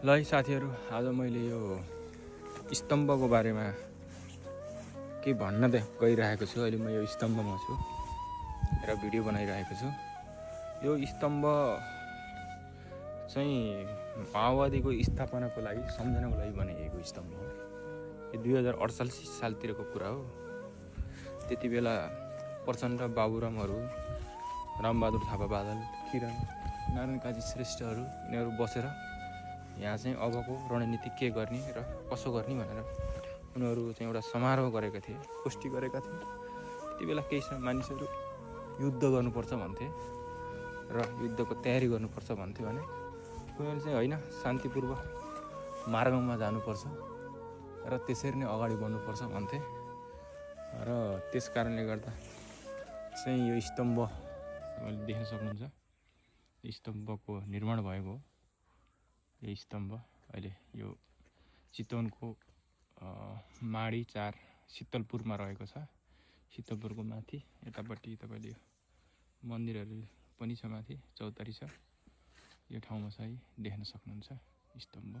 ल है साथीहरू, आज मैले यो स्तम्भको बारेमा के भन्न गइरहेको छु। अहिले म यो स्तम्भमा छु र भिडियो बनाइरहेको छु। यो स्तम्भ चाहिँ माओवादीको स्थापनाको लागि सम्झनाको लागि बनाइएको स्तम्भ हो। यो 2048 सालतिरको कुरा हो। त्यति बेला प्रचण्ड, बाबुरामहरू, रामबहादुर थापा, बादल, किरण, नारायण काजी श्रेष्ठहरू यिनीहरू बसेर यहाँ चाहिँ अबको रणनीति के गर्ने र कसो गर्ने भनेर उनीहरू चाहिँ एउटा समारोह गरेका थिए, गोष्ठी गरेका थिए। त्यति बेला केही मानिसहरू युद्ध गर्नुपर्छ भन्थे र युद्धको तयारी गर्नुपर्छ भन्थे भने उनीहरू चाहिँ होइन, शान्तिपूर्व मार्गमा जानुपर्छ र त्यसरी नै अगाडि बढ्नुपर्छ भन्थे। र त्यस कारणले गर्दा चाहिँ यो स्तम्भ तपाईँले देख्न सक्नुहुन्छ, स्तम्भको निर्माण भएको हो। यो स्तम्भ अहिले यो चितवनको माडी 4 शीतलपुरमा रहेको छ। शीतलपुरको माथि यतापट्टि तपाईँले मन्दिरहरू पनि छ, माथि चौतारी छ। यो ठाउँमा चाहिँ देख्न सक्नुहुन्छ स्तम्भ।